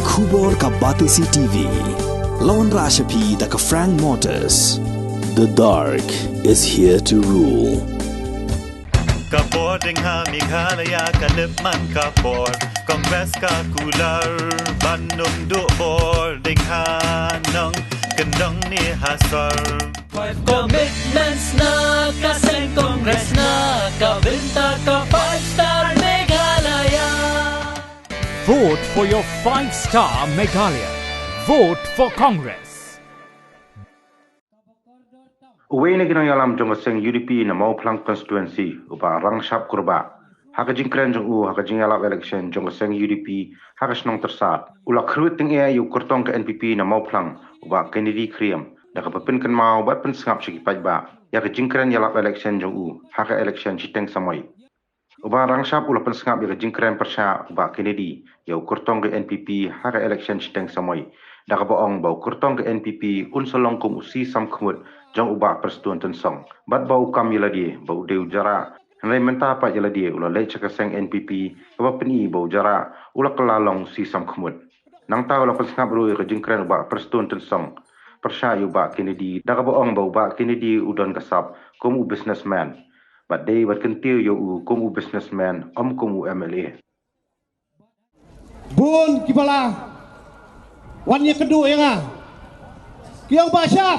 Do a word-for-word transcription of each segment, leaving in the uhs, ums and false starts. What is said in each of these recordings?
Khubor ka Batesi T V. Lawan Rashapi da ka Frank Motors. The dark is here to rule. Ka bor ding ha Meghalaya ka lip man ka bor. Congress ka kular ban nung du bor ding ha nong kendong ni ha sor. Five commitments na ka seng Congress na ka bynta ka five star Meghalaya. Vote for your five star Meghalaya. Vote for Congress. Uwei na ki nongïalam jong ka seng U D P na Mawphlang constituency, u Bah Rangshap Kurbah, ha ka jingkren jong u ha ka jingïalap election jong ka seng U D P ha ka shnong Tyrsad, u la kyrwit tyngeh ïa u kyrtong ka N P P na Mawphlang, u Bah Kennedy Khyriem, da kaba pynkynmaw bad pynsngap sha ki paidbah ïa ka jingkren ïalap election jong u ha ka election shiteng samoi. U Bah Rangshap u la pynsngap ïa ka jingkren pyrshah u Bah Kennedy ïa u kyrtong ka N P P ha ka election shiteng samoi, da kaba ong ba u kyrtong ka N P P un sa long kum u C Samkhmut jong u Bah Prestone Tynsong, bad ba u kam ïa lade ba u dei u jarah, hynrei mynta pat ïa lade u la leit sha ka seng N P P kaba pyni ba u jarah, u la kylla long u C Samkhmut. Nangta u la pynsngap ruh ïa ka jingkren u Bah Prestone Tynsong pyrshah ïa u Bah Kennedy, da kaba ong ba u Bah Kennedy u don ka sap kum u businessman, bad dei ban kyntiew ïa u kum u businessman, ym kum u M L A. Bun kiba la wan ïakynduh ïa nga, ki ong, Bah Shah,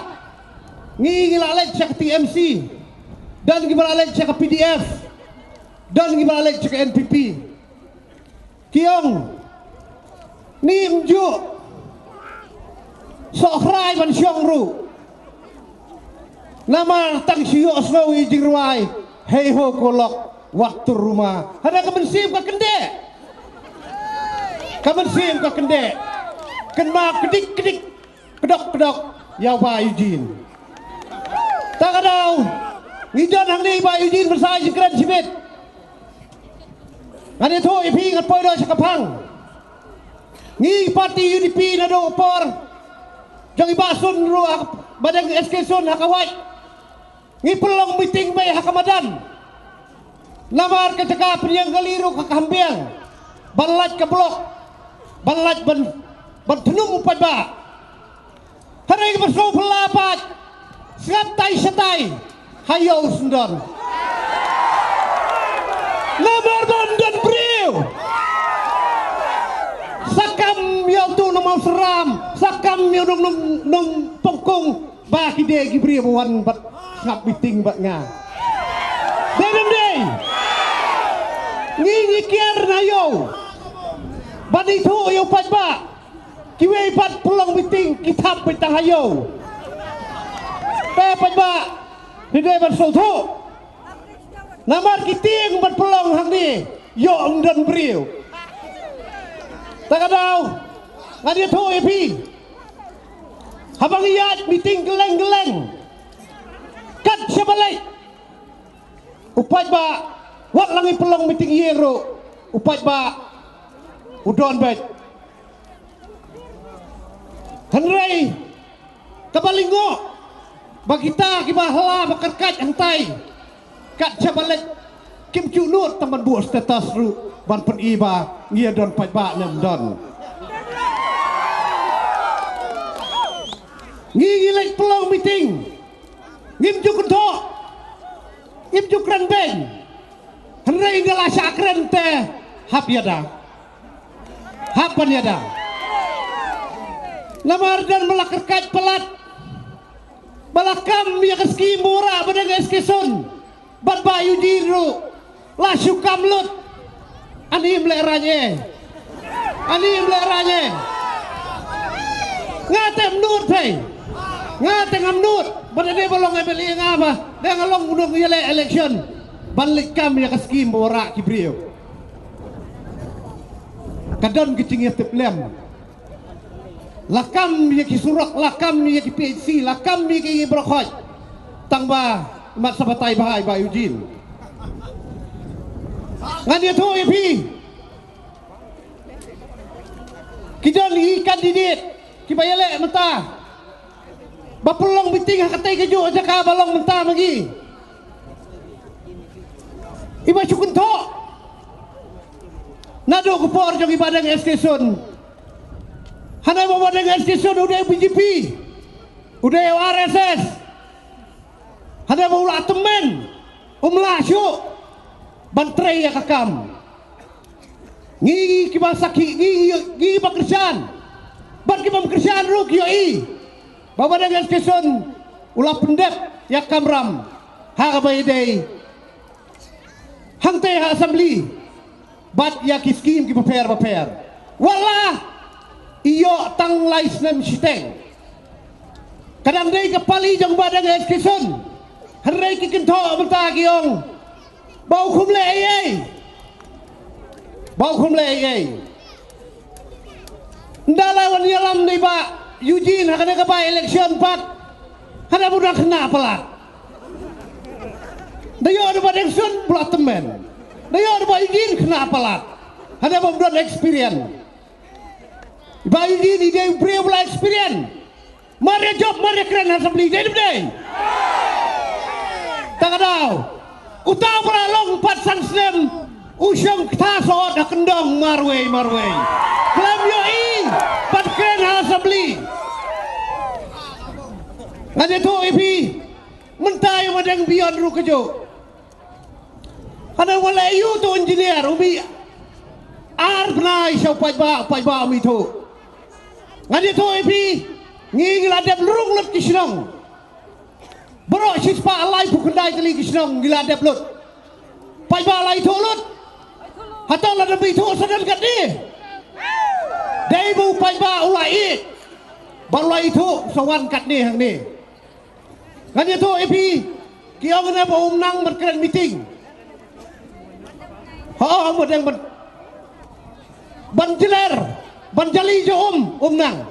ngi ngi la leit sha ka T M C, don kiba la leit sha ka P D F, don kiba la leit sha ka N P P. Ki ong, ym ju sohrai ban shong ruh. Namar tang shu ïohsngew ïa jingrwai, hei ho ko lok wat tur ruma. Hynrei ka mynsiem ka kyndeh. Ka mynsiem ka kyndeh. Kynmaw kdik kdik, kdok kdok ïa u Bah Eugene. Ta ka daw ngi don hangne, Bah Eugene, mynta sa jingkren shibit. Ngan ïathuh ïa phi, ngan poi noh sha ka phang. Ngi party U D P naduh por jong i Bah Sun ruh ha, ba dang S K Sun ha ka Wai, ngi pynlong meeting beit ha ka madan. Namar ka jaka pynïeng kali ruh ka kham biang ban lait ka block, ban lait ban, ban thnum u paidbah. Hynrei kaba sngewphylla pat, sngap tai shatai, ha ïew syndon. Namar ba ym don briew. Sa kam ïa utu u nongmawsynram, sa kam ïa u nong, nong, nongpongkung, ba ki dei ki briew ba wan bad sngap meeting bad nga. Dei ne ym dei? Ngi ngi kiar na ïew ban ithuh ïa u paidbah. Kiwei pat pynlong meeting ki thap beit tang ha ïew. Te paidbah, ngi dei ban sngewthuh. Namar ki tieng ban pynlong hangne ïoh ym don briew. Ta ka daw ngan ïathuh ïa phi. Haba ngi ïaid meeting kylleng kylleng, kat shaba leit, u paidbah, wat la ngi pynlong meeting ïing ruh, u paidbah u don beit. Hynrei kaba lyngngoh ba kita kiba ha la ba kyrkait hangtai, kat shaba leit kim ju nud tang ban buh status ruh ban pyni ba ngi ïa don paidbah ne ym don. Ngi ngi leit pynlong meeting, ngim ju kynthoh, ngim ju kren beiñ. Hynrei ynda la shah kren te hap ïada. Hap ban ïada. Namar don ba la kyrkait palat, ba la kam ïa ka skim ba wanrah ba dang S K Sun bad Bah Eugene ruh la shu kam lut. Ani ym lehrain eh. Ani ym lehrain eh. Nga te ym nud phi. Nga te ngam nud. Bad ani ba long M L A nga ba, dang nga long u nongïaleh election ban leit kam ïa ka skim ba wanrah ki briew. Ka don ka jingïatiplem. La kam ïa ki surok, la kam ïa ki P H C, la kam ïa ki baroh khoit. Tang ba mat sa batai bha ïa Bah Eugene. Ngan ïathuh ïa phi, ki don ki candidate kiba ïaleh mynta ba pynlong meeting ha katei kajuh jaka ba long mynta ma ngi. Iba shu kynthoh naduh ka por jong i Bah Deng S K Sun. Hana ba Wadeng Education u dei B J P, u dei R S S. Hana ba u la tymmen, um lah shuh ban trei ïa ka kam. Ngi, ngi kiba sakhi, ngi, ngi, ngi kiba kyrshan bad kiba ym kyrshan ruh ki ïohi ba Wadeng Education u la pyndep ïa ka kamram ha kaba ïadei hangtei ha Assembly bad ïa ki skim kiba pher ba pher. Wat la i ïoh tang lai snem shiteng, ka dang dei ka pali jong Wadeng Education. Hynrei ki kynthoh mynta ki ong ba u khum leh ei ei, ba u khum leh ei ei. Nda la wan ïalam dei ba Eugene ha kane ka by election pat, hana ba u dang khynnah palat. Da ïoh da ba Dengsun ba la tymmen. Da ïoh da ba Eugene khynnah palat, hana ba um don experience. Ba Eugene i dei u briew ba la experience. Mar ïa jop mar ïa kren ha Assembly, dei ne ym dei? Ta ka daw, uta ba la long pat san snem, u shong kata sohot ha kyndong marwei marwei. Khlem ïohi ban kren ha Assembly. Ngan ïathuh ïa phi, mynta ïa Wadeng Beyond ruh kajuh. Hana ba leh ïa uto u engineer, u mih ar bnai sha u paidbah, u paidbah um ithuh. Ngan ïathuh ïa phi, ngi ngi la dep rung lut ki shnong. Baroh shispah laiphew khyndai tylli ki shnong ngi la dep lut. Paidbah la ithuh lut. Hato lada ym ithuh sa don katne? Dei ba u paidbah u la ïeit bad u la ithuh sa wan katne hangne. Ngan ïathuh ïa phi, ki ong ne ba um nang ban kren meeting. Ho, um dang ban, ban jler, ban jali jong um, um nang.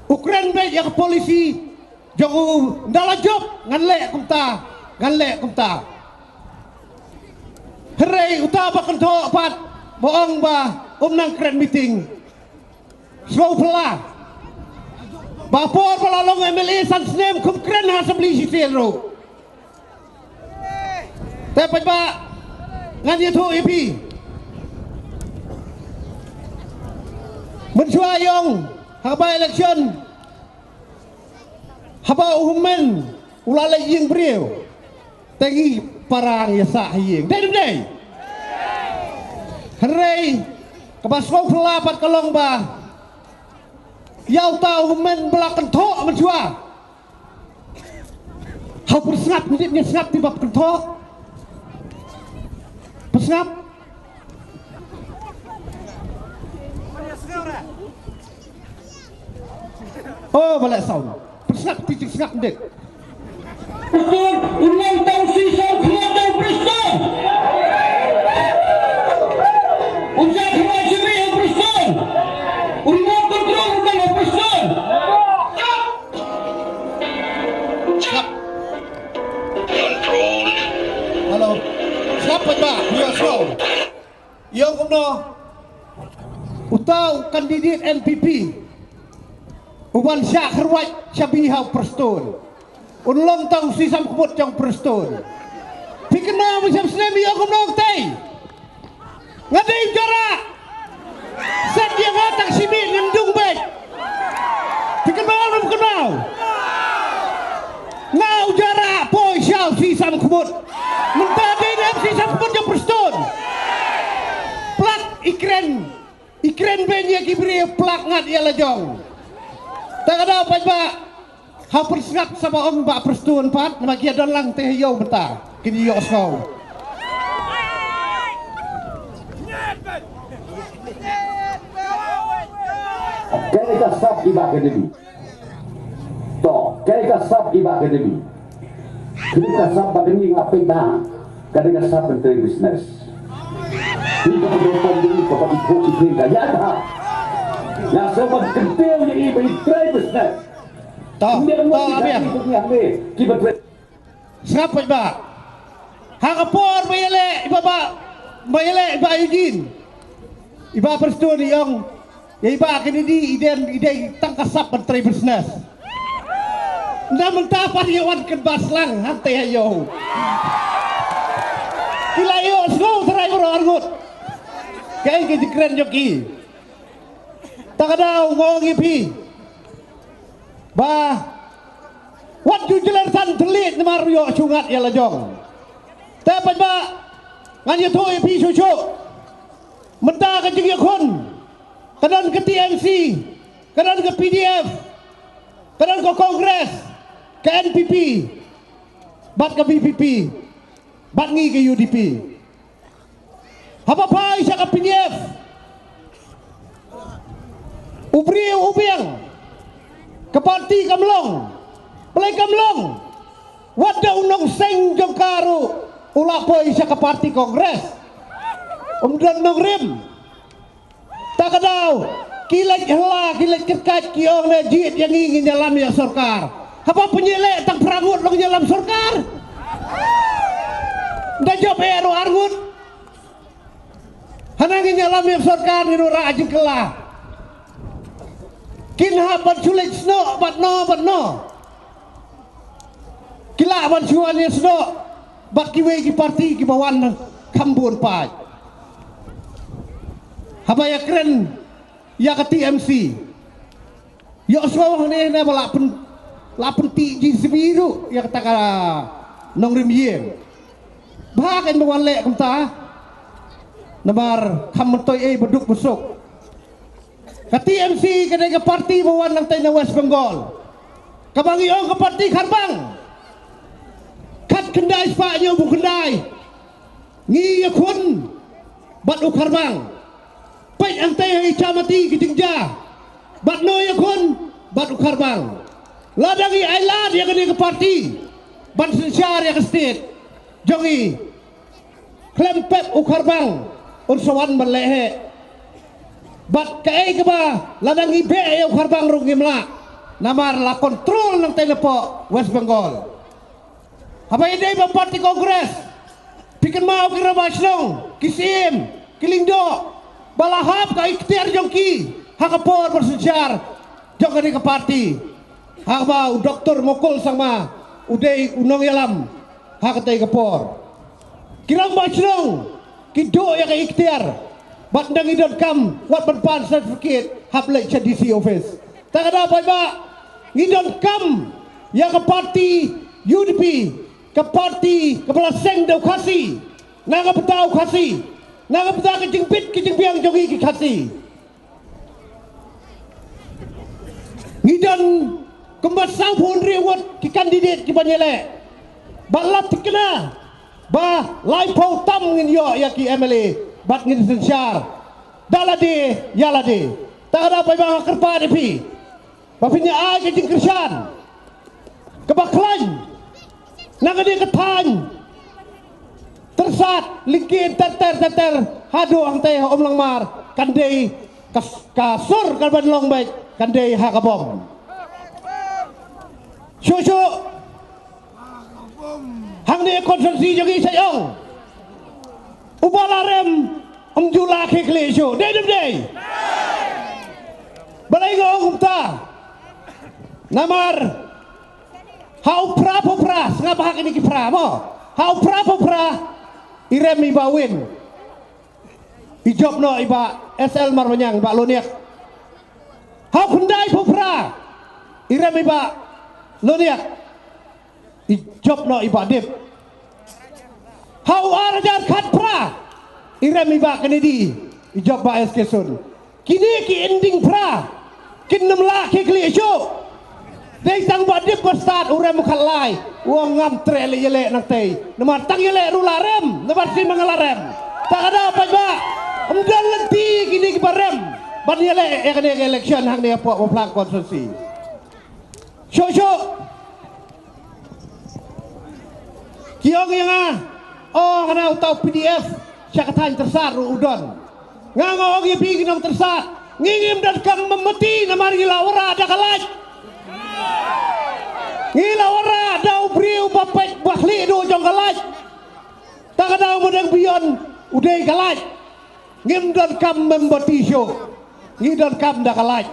U kren beit ïa ka policy jong u, nda la jop ngan leh kumta, ngan leh kumta. Hynrei uta ba kynthoh pat ba ong ba um nang kren meeting. Sngewphylla ba por ba la long M L A san snem kum kren ha Assembly shisien ruh. Te paidbah, ngan ïathuh ïa phi, mynshuwa ïong ha ka by election, haba u hynmen u la leit ïing briew, te ngi para ngi ïasah ha ïing, dei ne ym dei? Hynrei kaba sngewphylla pat ka long ba ïa uta u hynmen ba la kynthoh mynshuwa, ha u pyrsngap, ngi dei ngi sngap te ba kynthoh. Pyrsngap. Oh, ba leh sound. Pyrsngap, ti ti sngap ndik. Prestone, u long tang u shisha u khmat jong Prestone. U shisha u khmat jong Prestone. U remote control u long u Prestone. Sngap. Hello. Sngap paidbah, ïa sngap. Ïa kumno uta u candidate N P P uban shah kyrwat shabi ha u Prestone, un long tang u shisha u khmat jong Prestone. Phi kynmaw ba shiphew snem ïa kumno u tei? Nga dei u jarah. Set ïa nga tang shimiet ngan dung beit. Phi kynmaw ne ym kynmaw? Nga u jarah poi sha u shisha u khmat. Mynta dei ne em shisha u khmat jong Prestone? Plak i kren. I kren beiñ ïa ki briew, plak ngat ïa la jong. Te ka daw paidbah, ha pyrsngap sa ba ong ba Prestone pat, namar ki ïa don lang te ha ïew mynta. Kin ïohsngew. Kaei ka sap i Bah Kennedy? To, kaei ka sap i Bah Kennedy? Kaei ka sap Bah Kennedy? Nga peit ba ka dei ka sap ban trei business. Phi ka pyndonkam dei ka ba i thok i trei ka ïa ka. Nga sngewbha ban kyntiew ïa i ba i trei business. To, to, Abiang. Ki ba trei. Sngap paidbah. Ha ka por ba ïaleh i Bah, ba ïaleh i Bah Eugene, i Bah Prestone i ong ïa i Bah Kennedy i dei, i dei tang ka sap ban trei business. Ynda mynta pat ïa wan kynbas lang hangtei ha ïew. Ki la ïohsngew tharai baroh arngut. Kaei ka jingkren jong ki? Ta ka daw nga ong ïa phi ba wat ju jler san thylliej namar ïoh shu ngat ïa la jong. Te paidbah, ngan ïathuh ïa phi shuh shuh. Mynta ka jingïakhun ka don ka T M C, ka don ka P D F, ka don ka Congress, ka N P P, bad ka V P P, bad ngi ka U D P. Haba phai sha ka P D F, u briew u biang, ka parti kam long. Balei kam long? Wat da u nongseng jong ka ruh u la poi sha ka parti Congress. Um don nongrim. Ta ka daw ki leit hla, ki leit kyrkhat, ki ong ne jied ïa ngi, ngin ïalam ïa sorkar. Haba pynïaleh tang phra ngut long ïalam sorkar. Da jop eh ruh ar ngut. Hana ngin ïalam ïa sorkar, ngin ïoh rah jingkylla. Kin hap ban shu leit snoh bad no bad no. Ki lah ban shu wan ïasnoh bad kiwei ki parti kiba wan kham bun paid. Haba ïakren ïa ka T M C, ïohsngew hangne ne ba lah pyn, lah pyntih J C B ruh ïa kata ka nongrim ïing. Bha kein ba wan leh kumta. Namar kham myntoi ei ba duk ba suk. Ka T M C ka dei ka parti ba wan nangtei na West Bengal, kaba ngi ong ka parti Kharbang. Khatkhyndai spah hynñiewphew khyndai ngi ïakhun bad u Kharbang. Peit hangtei ha i Chamati ki jingjia, bad no ïakhun bad u Kharbang. Lada ngi ailad ïa kane ka parti ban synshar ïa ka state jong ngi, khlem pep u Kharbang un sa wan ban leh heh. Bad kaei kaba lada ngi beh ïa u Kharbang ruh ngim lah, namar la control nangtei napoh West Bengal. Haba ïadei bad parti Congress, phi kynmaw ki rangbah shnong, ki syiem, ki lyngdoh, ba la hap ka iktiar jong ki ha ka por ban synshar jong kane ka parti. Haba u Doktor Mukul Sangma u dei u nongïalam ha katei ka por. Ki rangbah shnong ki duh ïa ka iktiar, bad ynda ngi donkam wat ban pan certificate hap leit sha D C office. Ta ka daw paidbah, ngi donkam ïa ka parti U D P, ka parti kaba la seng da u Khasi, na ka bynta u Khasi, na ka bynta ka jingbit ka jingbiang jong ngi ki Khasi. Ngi don kumba sawphew hynriew ngut ki candidate kiban ïaleh. Bad la thikna ba laiphew tam ngin ïoh ïa ki M L A bad ngin synshar da lade ïa lade. Ta ka daw paidbah, nga kyrpad ïa phi ba phin ïa ai ka jingkyrshan kaba khlaiñ na kane ka thaiñ Tyrsad, Lyngkien, ter ter ter ter haduh hangtei ha Umlangmar, kan dei ka, ka sur kaban long beit kan dei ha ka bom. Shuh shuh hangne constituency jong ngi, sa ong uba la rem ym ju la khie khlieh shuh, dei ne ym dei? Balei nga ong kumta? Namar ha u phra phew phra, sngap ha kine ki phra mo, ha u phra phew phra i rem i Bah Win, i jop noh i Bah S L Marbaniang, i Bah Loniak. Ha u khyndai phew phra i rem i Bah Loniak, i jop noh i Bah Dip. Ha u ar hajar khatphra i rem i Bah Kennedy, i jop Bah S K Sun. Kine ki ending phra kin nym lah khie khlieh shuh. Dei tang Bah Dip ba stad, u rem u khatlai, u ong ngam treh leh ïaleh nangtei. Namar tang ïaleh ruh la rem, namar shi ma nga la rem. Ta ka daw paidbah, ym don lynti kine kiba rem ban ïaleh ïa kane ka election hangne hapoh Baplang constituency. Shuh shuh ki ong ïa nga, oh, hana uta u P D F sha ka thaiñ Tyrsad ruh u don. Nga nga ong ïa phi ki nong Tyrsad, ngi ngim donkam mombati namar ngi la wanrah da ka light. Ngi la wanrah da u briew ba peit ba khlieh duh jong ka light. Ta ka daw mynta beyond u dei ka light. Ngim donkam mombati shuh, ngi donkam da ka light.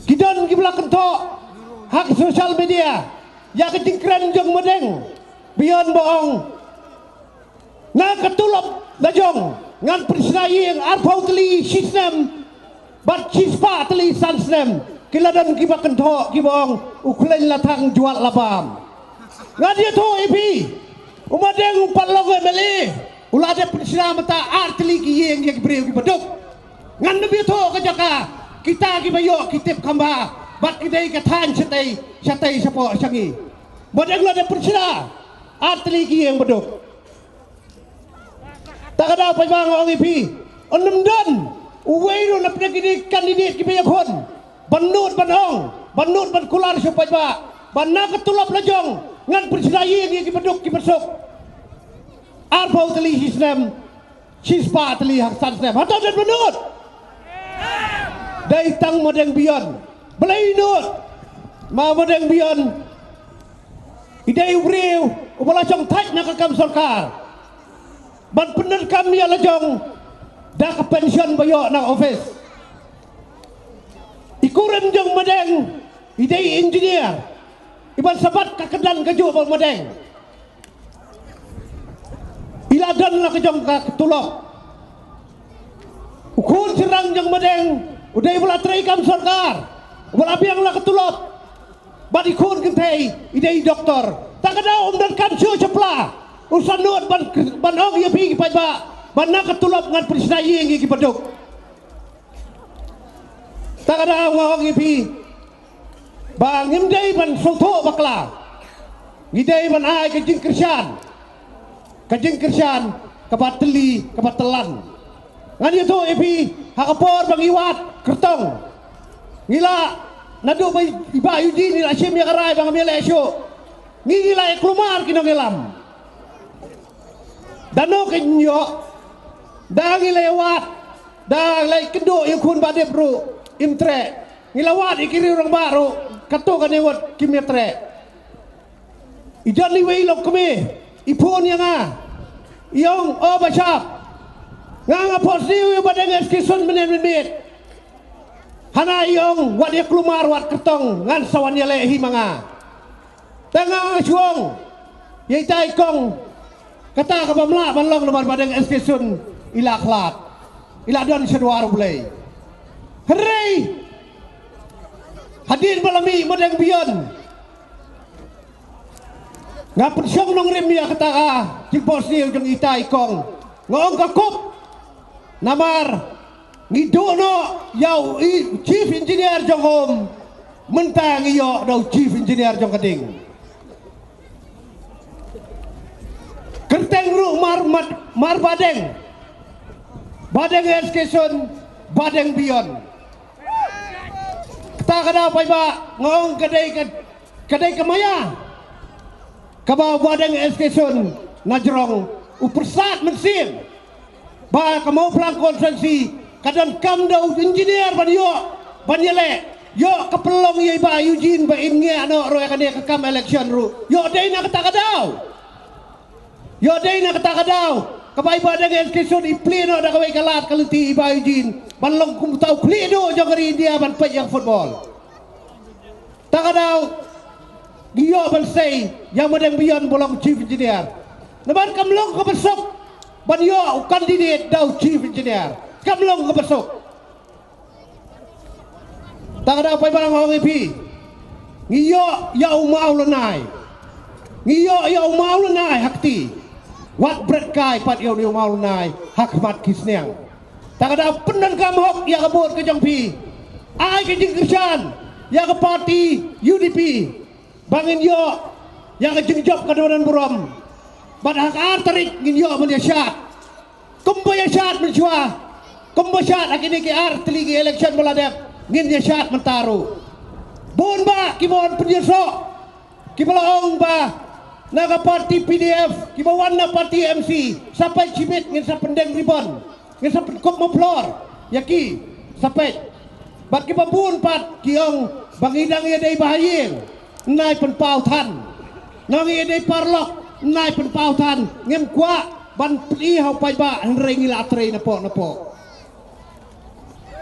Ki don kiba la kynthoh ha ka social media ïa ka jingkren jong Madeng, beyond ba ong na ka tulop la jong Ngan pynshna ïing arphew tylli shisnem bad shispah tylli san snem. Ki la don kiba kynthoh kiba ong u khleiñ la thang jwat la bam. Ngan ïathuh ïa phi, u Madeng u pat long MLA, u la dep pynshna mynta ar tylli ki ïing ïa ki briew kiba duk. Ngan nym ïathuh ka jaka kita kiba ïoh ki tip khamba bad ki dei ka thaiñ shatei shatei shapoh sha ngi. Madeng la dep pynshna ar tylli ki ïing ba duk. Ta ka daw paidbah nga ong ïa phi, un nym don uwei ruh na pdeng kine ki candidate kiba ïakhun ban nud ban ong, ban nud ban kular sha u paidbah ba na ka tulop la jong ngan pynshna ïing ïa kiba duk kiba suk. Arphew tylli shisnem, shispah tylli ha ka san snem. Hato don ba nud? Dei tang Madeng Bion. Balei nud? Ma Madeng Bion i dei u briew uba la shong thait na ka kam sorkar ban pyndonkam ïa la jong da ka pension ba ïoh na office. I kurim jong Madeng i dei engineer, i ban sa bat ka kyrdan kajuh bad Madeng. I la don la ka jong ka tulop. U khun shynrang jong Madeng u dei uba la trei kam sorkar, uba la biang la ka tulop. Bad i khun kynthei i dei i doktor. Ta ka daw um donkam shuh sha pla, u sa nud ban, ban ong ïa phi ki paidbah ba na ka tulop ngan pynshna ïing ïa kiba duk. Ta ka daw nga ong ïa phi ba ngim dei ban sngewthuh bakla. Ngi dei ban ai ka jingkyrshan, ka jingkyrshan kaba tylli kaba tlang. Ngan ïathuh ïa phi, ha ka por ba ngi wad kyrtong, ngi la, naduh ba i Bah Eugene i la shim ïa ka rai ba ngam ïaleh shuh, ngi, ngi la ïa kulmar ki nongïalam. Da no kin ïoh? Da ngi la ïa wad, da la ïa kynduh ïa u khun Bah Dip ruh im treh. Ngi la wad ïa ki riew rangbah ruh, katto katne wot kim ïa treh. I don iwei i longkmie i phone ïa nga, i ong, "O Bah Shap, nga nga phohsniew ïa u Bah Deng S K Sun mynne mynmiet. Hana i ong wat ïa kulmar wad kyrtong, ngan sa wan ïaleh hi ma nga." Te nga nga shu ong ïa ita i kong, kata kaba ym lah ban long namar Bah Deng S K Sun i la khlad, i la don sha dwar U Blei. Hynrei hadien ba la mih Madeng Bion, nga pynshong nongrim ïa kata ka jingphohsniew jong ita i kong. Nga ong ka kup, namar ngi duh noh ïa u i-, chief engineer jong um, mynta ngi ïoh da u chief engineer jong ka ding. Kyrteng ruh mar, mar, mar Bah Deng, Bah Deng S K Sun, Bah Deng Bion. Kata ka daw paidbah nga ong ka dei ka, ka dei ka maïa kaba u Bah Deng S K Sun na jrong u pyrsad mynsiem ba ka Mawphlang constituency ka donkam da u engineer ban ïoh, ban ïaleh. Ïoh ka pynlong ïa i Bah Eugene ba im ngiah noh ruh ïa kane ka kam election ruh. Ïoh dei na kata ka daw. Ïoh dei na kata ka daw kaba i Bah Deng S K Sun i plie noh da kawei ka lad ka lynti i Bah Eugene ban long kum uta u khlieh duh jong ka ri India ban peit ïa ka football. Ta ka daw ngi ïoh ban sei ïa Madeng Bion ba long chief engineer. Namar kam long kaba suk ban ïoh u candidate da u chief engineer. Kam long kaba suk. Ta ka daw paidbah nga ong ïa phi, ngi ïoh ïa u Mawlynnai. Ngi ïoh ïa u Mawlynnai ha kti. Wat bret kai pat ïa une u Mawlynnai ha khmat ki sniang. Ta ka daw pyndonkam hok ïa ka vote ka jong phi. Ai ka jingkyrshan ïa ka party U D P ba ngin ïoh ïa ka jingjop ka don burom. Bad ha ka ar tarik ngin ïoh ban ïashad. Kumba ïashad mynshuwa, kumba shad ha kine ki ar tylli ki election ba la dep, ngin ïashad mynta ruh. Bun bah kiba wan pynïasoh, kiba la ong ba na ka party P D F, kiba wan na party M C, sa peit shibit ngin sa pyndeng ribbon, ngin sa pynkup muffler ïa ki, sa peit. Bad kiba bun pat ki ong ba ngi dang ïadei bha ha ïing, nai pynpaw than. Nang ïadei paralok, nai pynpaw than. Ngim kwah ban pyni ha u paidbah hynrei ngi la trei napoh napoh.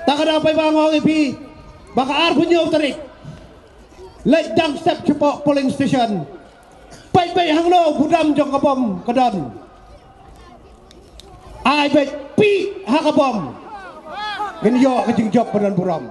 Ta ka daw paidbah nga ong ïa phi ba ka arphew hynñiew tarik, leit dang step shapoh polling station. Peit beit hangno u budam jong ka bom ka don. Ai beit Pih ha ka bom. Ngin ïoh ka jingjop ba don burom.